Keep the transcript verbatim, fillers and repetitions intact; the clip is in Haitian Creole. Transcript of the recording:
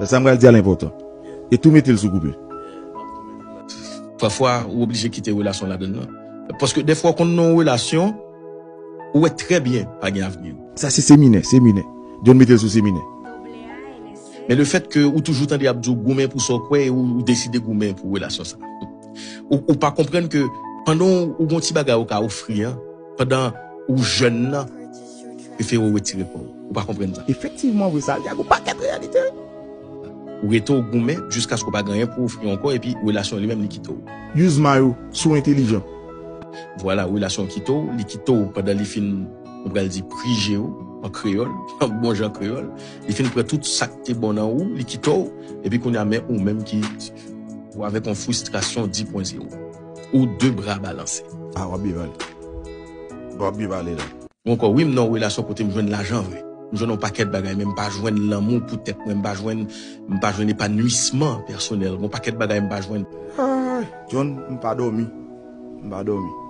Sa m pral di a l enpòtan. E tou mete l sou koupe. Pafwa, ou oblije kite relasyon ladann nan. Paske dèfwa, w konn nan yon relasyon, ou wè trè byen pa gen avni. Sa se seminè, seminè. John mete l sou seminè. Men lefètke ou toujou tande y ap di w goumen pou sa w kwè e ou, ou deside goumen pou relasyon sa. Ou, ou pa konprann ke pandan w, ou gon ti bagay ou ka ofri an, pandan ou jèn nan, prefere w retire kò w. Ou pa konprann sa. Efektivman, vre sa, li ak yon pakèt reyalite. Ou rete w goumen jiskaske w pa gen anyen pou ofri ankò, epi relasyon li menm li kite w. Use my yo, so entelijan. Vwala, relasyon kite w, li kite w pandan li fin, nou pral di, prije w an kreyòl, an bon jan kreyòl. Li fin pran tout sa k te bon nan ou, li kite w, epi kounye a men ou menm ki, ou avèk yon fristrasyon di pwen zewo. Ou de bra balanse. Ah, w ap byen pale. W ap byen pale la. Ou ankò, wi, m nan yon relasyon kote m jwenn lajan vre. M jwenn yon pakèt bagay, men m pa jwenn lanmou pou tèt mwen, m pa jwenn, m pa jwenn epanwisman pèsonèl. Gon pakèt bagay m pa jwenn. Ay, John, m pa dòmi. M pa dòmi.